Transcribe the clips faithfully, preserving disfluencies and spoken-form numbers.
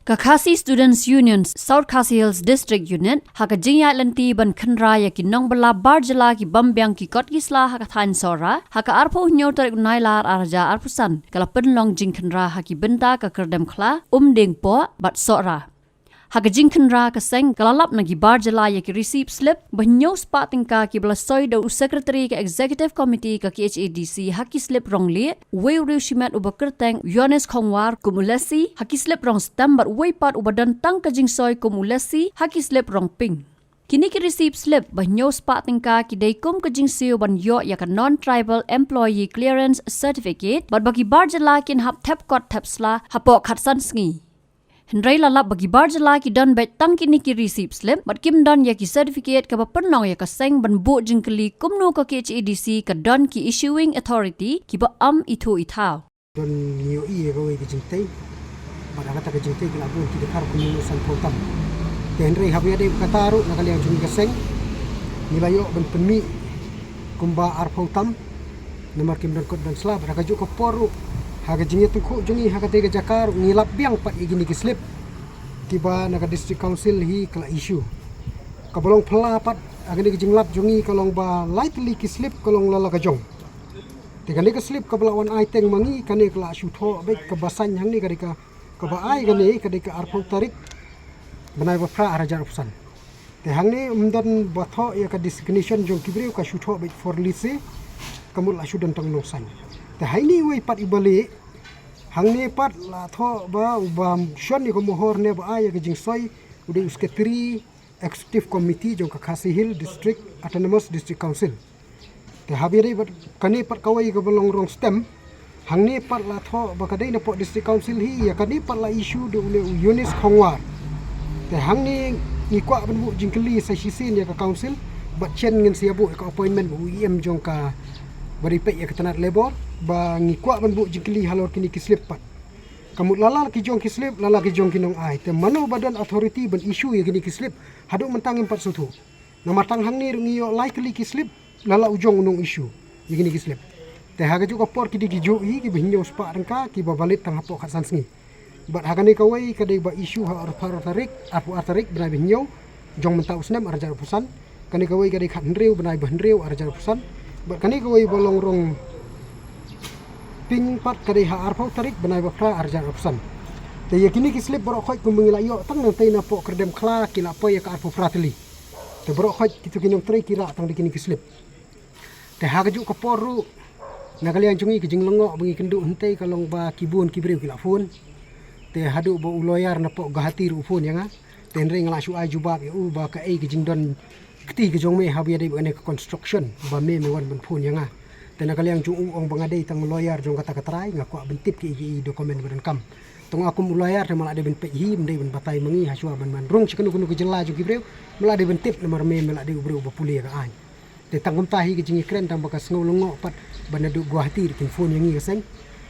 Ka Khasi Students Union South Khasi Hills District Unit ha ka jingïaid lynti ban khynra ïa ki nongbylla bar jylla ki bym biang ki kot ki sla ha ka thaiñ Sohra, ha ka arphew hynñiew tarik u Nailar ar hajar arphew san ka la pynlong jingkhynra ha ki bynta ka Kyrdemkhla, Umdingpoh bad Sohra. Ha ka jingkhynra ka seng ka la lap na ki bar jylla ïa ki receipt slip ba hynñiew spah tyngka kiba la soi da u secretary ka executive committee ka K H A D C ha ki slip rong lieh, uwei u riewshimet uba kyrteng Yones Khongwar kum u lessee ha ki slip rong stem bad uwei pat uba don tang ka jingsoi kum u lessee ha ki slip rong pink. Kine ki receipt slip ba hynñiew spah tyngka ki dei kum ka jingsiew ban ïoh ïa ka Non-Tribal Employee Clearance Certificate bad ba ki bar jylla kin hap thep kot thep sla hapoh khatsan sngi. Hynrei la lap ba ki bar jylla ki don beit tang kine ki receipt slip bad kim don ïa ki certificate kaba pynlong ïa ka seng ban buh jingkylli kumno ka K H A D C ka don ki issuing authority kiba ym ithuh ithaw. Don ngi ïohi ïa kawei ka jingtei bad ha kata ka jingtei ki la bun ki dkhar kumno sanphew tam. Te hynrei haba ïadei bad kata ruh na ka liang jong ngi ka seng ngi la ïoh ban pynmih kumba arphew tam. Namar kim don kot don sla bad ha kajuh ka por ruh ha ka jingïatyngkhuh jong ngi ha katei ka jaka ruh ngi lap biang pat ïa kine ki slip kiba na ka District Council hi ka la issue. Kaba long phylla pat ha kane ka jinglap jong ngi ka long ba lai tylli ki slip ka long la la ka jong. Te kane ka slip kaba la wan ai teng ma ngi kane ka la shu thoh beit, kaba sign hangne ka dei ka, kaba ai kane ka dei ka arphew tarik bnai ba phra ar hajar arphew san. Te hangne ym don ba thoh ïa ka designation jong ki briew, ka shu thoh beit for lessee, ka mut la shu don tang nongsign. Te ha ine iwei pat iba lieh, hangne pat la thoh ba uba shon ïa ka mohor ne ba ai ïa ka jingsoi u dei u secretary executive committee jong ka Khasi Hills District Autonomous District Council. Te haba ïadei bad kane pat kawei kaba long rong stem, hangne pat la thoh ba ka dei na pdeng District Council hi, ïa kane pat la issue da u leh u Yones Khongwar. Te hangne ngi kwah ban buh jingkylli sa shisien ïa ka Council bad shen ngin sa ïa buh ïa ka appointment bad u E M jong ka, ba dei peit ïa ka tnat Labour, ba ngi kwah ban buh jingkylli halor kine ki slip pat. Ka mut la la ki jong ki slip, la la ki jong ki nongai. Te mano ba don authority ban issue ïa kine ki slip? Haduh mynta ngim pat sngewthuh. Namar tang hangne ruh ngi ïoh lai tylli ki slip, la la u jong u nong issue ïa kine ki slip. Te ha kajuh ka por ki dei ki juh hi kiba hynñiew spah tyngka kiba valid tang hapoh khatsan sngi. Bad ha kane kawei ka dei ba issue ha arphew ar tarik, arphew ar tarik bnai ba hynñiew jong mynta u snem ar hajar arphew san. Kane kawei ka dei khathynriew bnai ba hynriew ar hajar arphew san. Bad kane kawei ba long rong pink pat ka dei ha arphew tarik bnai ba phra ar hajar arphew san. Te ïa kine ki slip baroh khoit kumba ngi la ïoh tang nangtei na pdeng Kyrdemkhla ki la poi ïa ka arphew phra tylli. Te baroh khoit kito ki nongtrei ki rah tang da kine ki slip. Te ha kajuh ka por ruh na ka liang jong ngi ka jinglyngngoh ba ngi kynduh hangtei ka long ba ki bun ki briew ki la phone. Te haduh ba u lawyer na pdeng Guwahati ruh u phone ïa nga. Te hynrei nga la shu ai jubab ïa u ba kaei ka jingdon kti ka jong me haba ïadei bad kane ka construction ba me me wan ban phone ïa nga. Te na ka liang jong u ong ba nga dei tang lawyer jong kata ka trai, nga kwah ban tip kiei kiei document ba donkam. Te nga kum u lawyer te me la dei ban peit hi, me dei ban batai ma ngi hashwa ban man rung sha kano kano ka jylla jong ki briew, me la dei ban tip namar me me la dei u briew ba pule ïa ka aiñ. Te tang kumta hi ka jingïakren tang ba ka sngew lyngngoh pat ba naduh Guwahati ruh kin phone ïa ngi ka seng.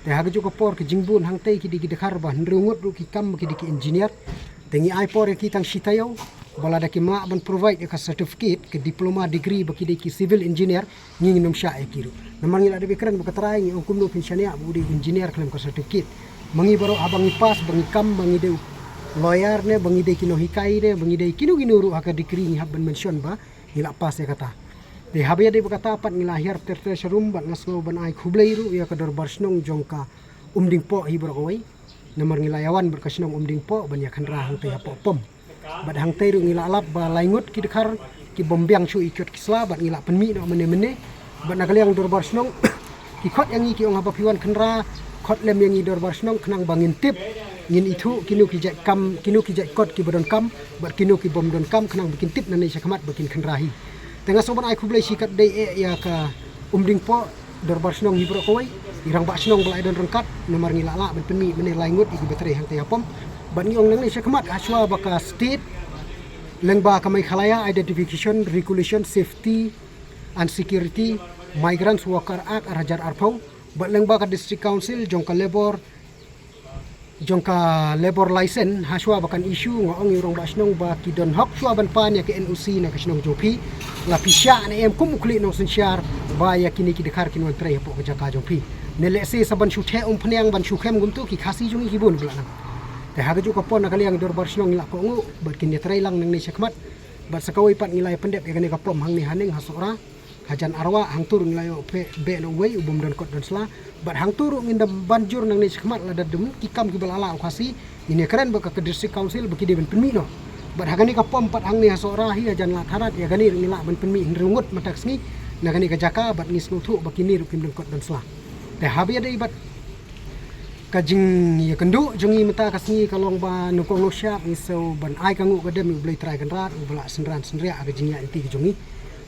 Te ha kajuh ka por ka jingbun hangtei ki dei ki dkhar ba hynriew ngut ruh ki kam ba ki dei ki engineer. Te ngi ai por ïa ki tang shi taïew ba lada kim lah ban provide ïa ka certificate, ka diploma degree ba ki dei ki civil engineer, ngi ngin ym shah ïa ki ruh. Namar ngi la dep ïakren bad ka trai, ngi ong kumno phin shaniah ba u dei engineer khlem ka certificate. Ma ngi baroh haba ngi pass ba ngi kam ba ngi dei lawyer ne ba ngi dei ki nonghikai ne ba ngi dei kino kino ruh ha ka degree ngi hap ban mention ba ngi la pass ïa kata. Te haba ïadei bad kata pat ngi la hiar ter ter sharum bad nga sngew ban ai khublei ruh ïa ka dorbar shnong jong ka Umdingpoh hi baroh kawei. Namar ngi la ïawan bad ka shnong Umdingpoh ban ïakhynra hangtei hapoh pom. Bad hangtei ruh ngi la lap ba lai ngut ki dkhar ki bym biang shuh ïa ki kot ki sla bad ngi la pynmih noh mynne mynne. Bad na ka liang dorbar shnong ki khot ïa ngi ki ong haba phi wan khynra khot lem ïa ngi dorbar shnong khnang ba ngin tip, ngin ithuh kino ki jait kam, kino ki jait kot kiba donkam bad kino ki bym donkam khnang ba kin tip nangne shakhmat ba kin khynra hi. Te nga sngew ban ai khublei shikatdei eh ïa ka Umdingpoh dorbar shnong hi baroh kawei, i rangbah shnong ba la ïadon ryngkat, namar ngi la lah ban pynmih mynne lai ngut ïa kiba trei hangtei hapom. Bad ngi ong nangne shakhmat hashwa ba ka state lyngba ka Meghalaya Identification Regulation Safety and Security Migrants Worker Act ar hajar arphew bad lyngba ka District Council jong ka Labour, jong ka Labour License, hashwa ba kan issue, nga ong ïa u rangbah shnong ba ki don hok shwa ban pan ïa ka N O C na ka shnong jong phi. La phi shah ne em kum u khlieh nongsynshar ba ïa kine ki dkhar kin wan trei hapoh ka jaka jong phi? Ne lehse sa ban shu theh umphniang ban shu khem kumto, ki Khasi jong ngi ki bun ba la nang. Te ha kajuh ka por na ka liang i dorbar shnong i la kohnguh bad kin ïatrei lang nangne shakhmat. Bad sa kawei pat ngi la ïa pyndep ïa kane ka pom hangne haning ha Sohra. Hajan arwah hangto ruh ngi la ïoh peit beh na uwei u bym don kot don sla. Bad hangto ruh ngin da ban jur nangne shakhmat lada don ki kam kiba la lah u Khasi, ngin ïa kren bad ka, ka District Council ba ki dei ban pynmih noh. Bad ha kane ka pom pat hangne ha Sohra hi hajan la tharat ïa kane ruh ngi lah ban pynmih hynriew ngut mynta ka sngi na kane ka jaka bad ngi sngewthuh ba kine ruh kim don kot don sla. Te haba ïadei bad ka jingïakynduh jong ngi mynta ka sngi ka long ba nyngkong nyngshap ngi sngew ban ai ka nguh ka dem ïa U Blei Trai Kynrad uba la synran synriah ha ka jingïaid lynti ka jong ngi.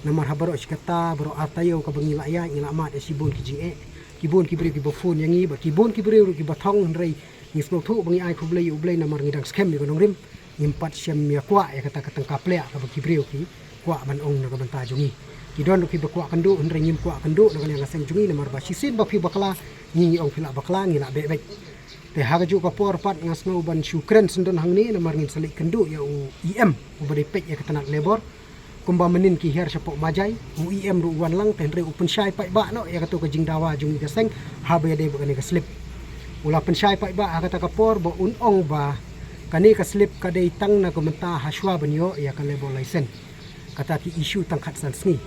Namar ha baroh shi katta baroh ar taïew kaba ngi la ïaid ngi la mad ïa shibun ki jingeh, ki bun ki briew kiba phone ïa ngi bad ki bun ki briew ruh kiba thong, hynrei ngi sngewthuh ba ngi ai khublei ïa U Blei namar ngi dang skhem ïa ka nongrim. Ngim pat shym ïa kwah ïa kata ka tyngka pliah kaba ki briew ki kwah ban ong na ka bynta jong ngi. Ki don ruh kiba kwah kynduh, hynrei ngim kwah kynduh na ka liang ka seng jong ngi namar ba shisien ba phi bakla, ngi ngi ong phi la bakla, ngi la beh beit. Te ha kajuh ka por pat nga sngew ban shu kren syndon hangne namar ngin sa leit kynduh ïa u E M uba dei peit ïa ka tnat Labour. Kumba mynnin ki hiar shapoh Majai, u E M ruh u wan lang, te hynrei u pynshai paidbah noh ïa kato ka jingdawa jong ngi ka seng haba ïadei bad kane ka slip. U la pynshai paidbah ha kata ka por ba un ong ba kane ka slip ka dei tang na ka mynta ha shuwa ban ïoh ïa ka labour license, kata ki issue tang khatsan sngi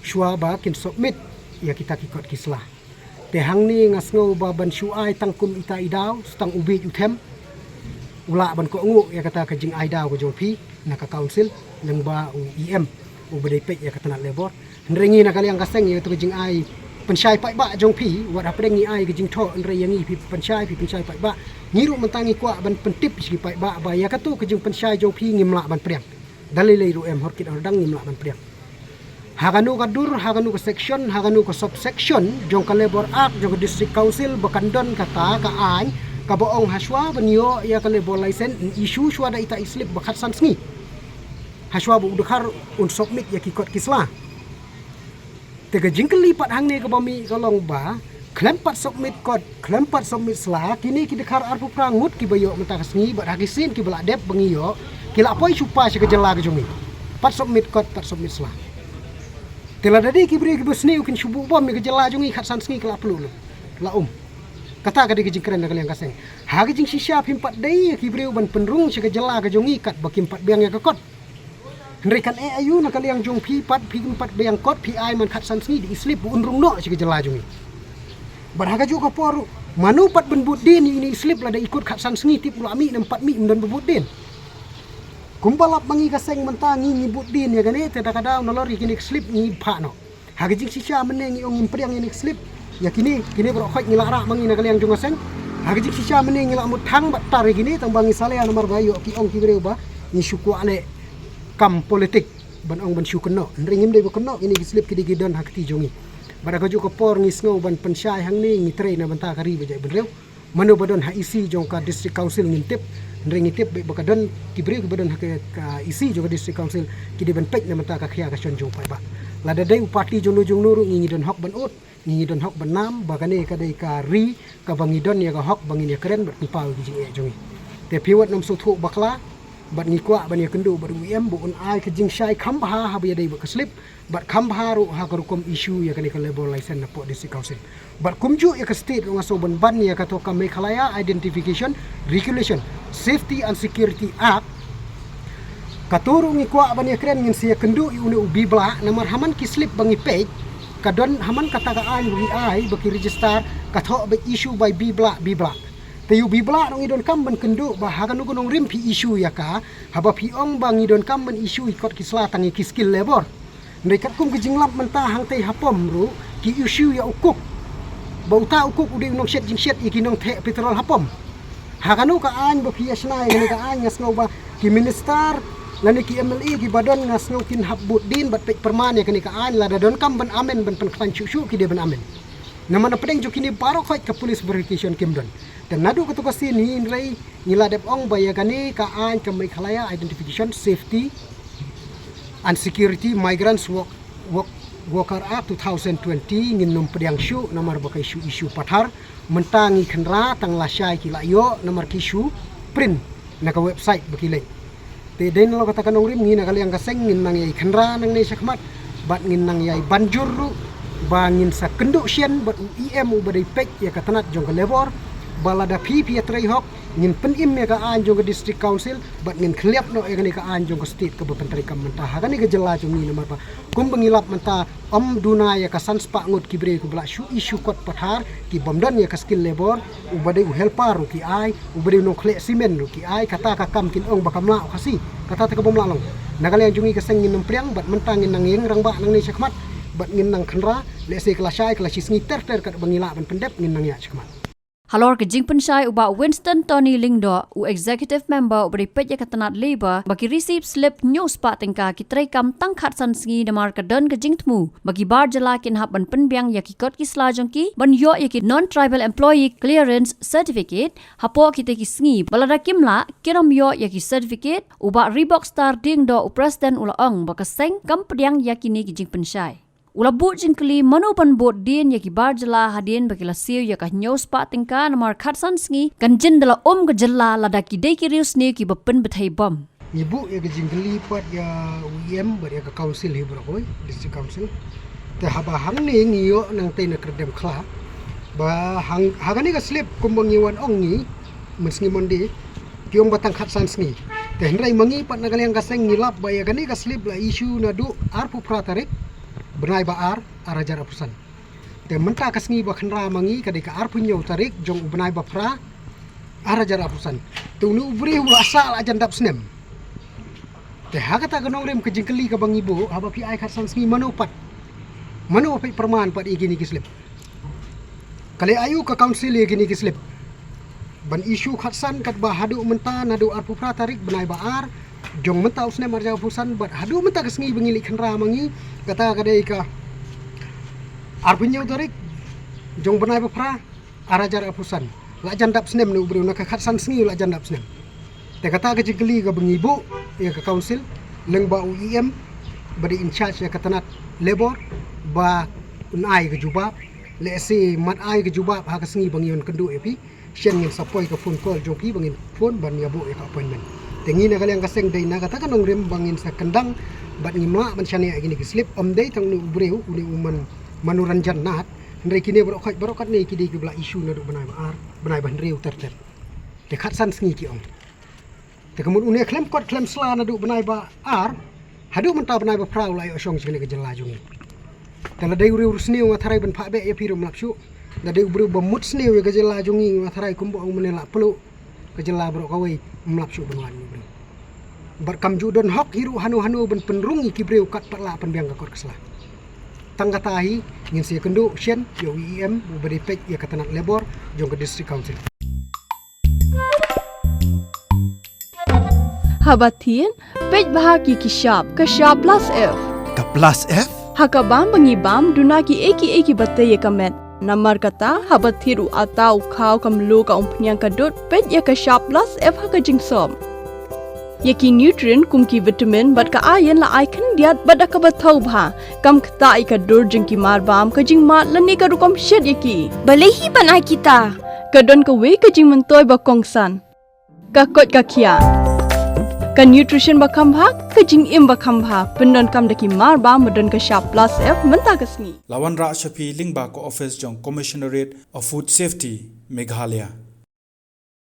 shuwa ba kin submit ïa kita ki kot ki sla. Te hangne nga sngew ba ban shu ai tang kum ita i daw, tang u bieit u them, u lah ban kohnguh ïa kata ka jingai daw ka jong phi na ka council lyngba u E M uba dei peit ïa ka tnat Labour. Hynrei ngi na ka liang ka seng ïa kato ka jingai pynshai paidbah jong phi, wat hapdeng ngi ai ka jingthoh hynrei ïa ngi phi pynshai, phi pynshai paidbah. Ngi ruh mynta ngi kwah ban pyntip sha ki paidbah ba ïa kato ka jingpynshai jong phi ngim lah ban pdiang. Da lei lei ruh em, hor kit hor dang ngim lah ban pdiang. Ha kano ka dur, ha kano ka section, ha kano ka subsection jong ka Labour Act jong ka District Council ba kan don kata ka aiñ kaba ong ha shuwa ban ïoh ïa ka labour license, yn issue shuwa da ita i slip ba khatsan sngi ha shuwa ba u dkhar un submit ïa ki kot ki sla. Te ka jingkylli pat hangne kaba mih ka long ba khlem pat submit kot, khlem pat submit sla, kine ki dkhar arphew phra ngut kiba ïoh mynta ka sngi bad ha ki sien kiba la dep ba ngi ïoh, ki la poi shu pass sha ka jylla ka jong ngi. Pat submit kot, pat submit sla. Te lada dei ki briew kiba sniew kin shu buh bom ïa ka jylla jong ngi, khatsan sngi ki la pynlut lut, la um. Kata ka dei ka jingkren na ka liang ka seng. Ha ka jingshisha phim pat dei ïa ki briew ban pynrung sha ka jylla ka jong ngi katba kim pat biang ïa ka kot. Hynrei kan eh aïu na ka liang jong phi pat, phim pat biang kot, phi ai man khatsan sngi da i slip ba un rung noh sha ka jylla jong ngi. Bad ha kajuh ka por ruh, mano pat ban bud dien ïa ine i slip lada i kut khatsan sngi tip u la mih ne em pat mih, ym don ba bud dien. Kumba lap ma ngi ka seng mynta ngi ngi bud dien ïa kane, te da ka daw nalor ïa kine ki slip ngi phah noh. Ha ka jingshisha mynne ngi ong ngim pdiang ïa kine ki slip. Ïa kine, kine baroh khoit ngi la rah ma ngi na ka liang jong ka seng. Ha ka jingshisha mynne ngi la mut thang bad tar ïa kine tang ba ngi salia namar ba ïoh ki ong ki briew ba ngi shu kwah leh kam politik ban ong ban shu kynnoh. Hynrei ngim dei ba kynnoh, kine ki slip ki dei ki don ha kti jong ngi. Bad ha kajuh ka por ngi sngew ban pynshai hangne, ngi trei na bynta ka ri bad jaitbynriew. Mano ba don ha E C jong ka District Council ngim tip. Hynrei ngi tip ba ka don ki briew kiba don ha ka, ka E C jong ka District Council ki dei ban peit na bynta ka khia ka shon jong u paidbah. Lada dei u party jong no jong no ruh ngi ngi don hok ban ud, ngi ngi don hok ban nam ba kane ka dei ka ri kaba ngi don ïa ka hok ba ngin ïa kren bad pynpaw ïa ki jingeh jong ngi. Te phi wat nym sngewthuh bakla, bad ngi kwah ban ïakynduh bad u E M ba un ai ka jingshai kham bha haba ïadei bad ka slip, bad kham bha ruh ha ka rukom issue ïa kane ka labour license napoh District Council. Bad kumjuh ïa ka state ruh nga sngew ban ban ïa kato ka Meghalaya Identification Regulation Safety and Security Act. Kato ruh ngi kwah ban ïakren, ngin sa ïakynduh ïa une u B Block namar ha man ki slip ba ngi peit ka don ha man kata ka aiñ ba ngi ai ba ki register ka thoh ba issue by B Block, B Block. Te ïa u B Block ruh ngi donkam ban kynduh ba ha kano ka nongrim phi issue ïa ka, haba phi ong ba ngi donkam ban issue ïa ki kot ki sla tang ïa ki skilled labour. Hynrei katkum ka jinglap mynta hangtei ha pom ruh ki issue ïa u cook. Ba uta u cook u dei u nongshet jingshet ïa ki nongtheh petrol ha pom. Ha kano ka aiñ ba phi ïa shna ïa kane ka aiñ? Nga sngew ba ki minister lane ki M L A kiba don nga sngew kin hap bud dien bad peit pyrman ïa kane ka aiñ, lada donkam ban amend ban pynkhlaiñ shuh shuh ki dei ban amend. Namar na pdeng jong kine baroh khoit ka police verification kim don. Te naduh kato ka sien hi hynrei ngi la dep ong ba ïa kane ka aiñ ka Meghalaya Identification Safety and Security Migrants Work, Work, Worker Act two thousand twenty ngin nym pdiang shuh namar ba ka issue, issue pathar. Mynta ngi khynra tang lashai ki la ïoh namar ki shu print na ka website ba ki leit. Te dei na la kata ka nongrim ngi na ka liang ka seng ngin nang ïai khynra nangne shakhmat bad ngin nang ïai ban jur ruh ba ngin sa kynduh shen bad u E M uba dei peit ïa ka tnat jong ka labour ba lada phi phi ïatrei hok Ngin pynim ïa ka aiñ jong ka District Council bad ngin khliap noh ïa kane ka aiñ jong ka state kaba pyntreikam mynta ha kane ka jylla jong ngi, namar ba kumba ngi lap mynta, ym duna ïa ka san spah ngut ki briew kiba la shu issue kot pathar, ki bym don ïa ka skilled labour, uba dei u helper ruh ki ai, uba dei u nongkhleh simen ruh ki ai, kata ka kam kin ong ba kam lah u Khasi, kata te ka bym lah long. Na ka liang jong ngi ka seng ngin nym pdiang bad mynta ngin nang ïeng rangbah nangne shakhmat bad ngin nang khynra, lehse ka la shai ka la shi sngi ter ter katba ngi lah ban pyndep ngin nang ïaid shakhmat. Halor ka jingpynshai u Bah Winston Tony Lyngdoh, u Executive Member uba dei peit ïa ka tnat Labour, ba ki receive slip hynñiew spah tyngka ki treikam tang khatsan sngi namar ka don ka jingthmu ba ki bar jylla kin hap ban pynbiang ïa ki kot ki sla jong ki ban ïoh ïa ki Non-Tribal Employee Clearance Certificate hapoh kita ki sngi, ba lada kim lah kin ym ïoh ïa ki certificate. U Bah Reebok Star Diengdoh, u President, u la ong ba ka seng kam pdiang ïa kine ki jingpynshai. U la buh jingkylli mano ban bud dien ïa ki bar jylla hadien ba ki la siew ïa ka hynñiew spah tyngka namar khatsan sngi kan jin da la um ka jylla lada ki dei ki riewsniew kiba pynbthei bom. Ngi buh ïa ka jingkylli pat ïa u E M bad ïa ka council hi baroh kawei, District Council. Te haba hangne ngi ïoh nangtei na Kyrdemkhla ba hang, ha kane ka slip kumba ngi wan ong ngi mynsngi Monday, ki ong ba tang khatsan sngi. Te hynrei ma ngi pat na ka liang ka seng ngi lap ba ïa kane ka slip la issue naduh arphew phra tarik bnai ba ar, ar hajar arphew san. Te mynta ka sngi ba khynra ma ngi ka dei ka arphew hynñiew tarik jong u bnai ba phra, ar hajar arphew san. Te une u briew u la sah la jan dap snem. Te ha kata ka nongrim ka jingkylli kaba ngi buh, haba phi ai khatsan sngi mano pat, mano phi pyrman pat ïa kine ki slip? Ka leh aïu ka council ïa kine ki slip ban issue khatsan katba haduh mynta naduh arphew phra tarik bnai ba ar jong mynta u snem ar hajar arphew san bad haduh mynta ka sngi ba ngi leit khynra ma ngi, kata ka dei ka arphew hynñiew tarik jong bnai ba phra, ar hajar arphew san. La jan dap snem une u briew, na ka khatsan sngi la jan dap snem. Te kata ka jingkylli kaba ngi buh ïa ka council lyngba u E M ba dei in charge ïa ka tnat Labour ba un ai ka jubab. Lehse mat ai ka jubab ha ka sngi ba ngi ïakynduh ïa phi, shen ngin sa poi ka phone call jong phi ba ngin phone ban ïa buh ïa ka appointment. Te ngi na ka liang ka seng dei na kata ka nongrim ba ngin sa kyndang bad ngim lah ban shaniah ïa kine ki slip. Ym dei tang une u briew, une u Man, Manoranjan Nath, hynrei kine baroh khoit baroh katne ki dei kiba la issue naduh bnai ba ar, bnai ba hynriew ter ter. Te khatsan sngi ki ong. Te ka mut une khlem kot khlem sla naduh bnai ba ar haduh mynta bnai ba phra u la ïoh shong sha kane ka jylla jong ngi. Te lada dei u riewsniew nga tharai ban phah beh ïa phi ruh ym lap shuh. Lada dei u briew ba mut sniew ïa ka jylla jong ngi nga tharai kumba ong mynne la pluh ka jylla baroh kawei, ym lap shuh ban wad ïa u briew. Bad kam ju don hok hi ruh hano hano ban pynrung ïa ki briew kat pat la pynbiang ka kot ka sla. Tang kata hi ngin sa ïakynduh shen ïa u E M uba dei peit ïa ka tnat Labour jong ka District Council. Haba thied, peit bha ki ki shap, ka shap plus F. Ka plus F? Ha ka bam ba ngi bam, duna ki ei ki ei kiba tei ïa ka met. Namar kata, haba thied u atta u khaw ka mluh ka umphniang ka dud, peit ïa ka shap plus F ha ka jingsop. Ïa ki nutrient kum ki vitamin bad ka iron la ai khyndiat bad da kaba thaw bha. Kam ktah ïa ka dur jong ki mar bam, ka jingmad lane ka rukom shet ïa ki. Balei hi ban ai kita? Ka don kawei ka jingmyntoi ba kongsan. Ka koit ka khiah. Ka nutrition ba kham bha, ka jingim ba kham bha. Pyndonkam da ki mar bam ba don ka shap plus F mynta ka sngi. La wanrah sha phi lyngba ka office jong Commissionerate of Food Safety, Meghalaya.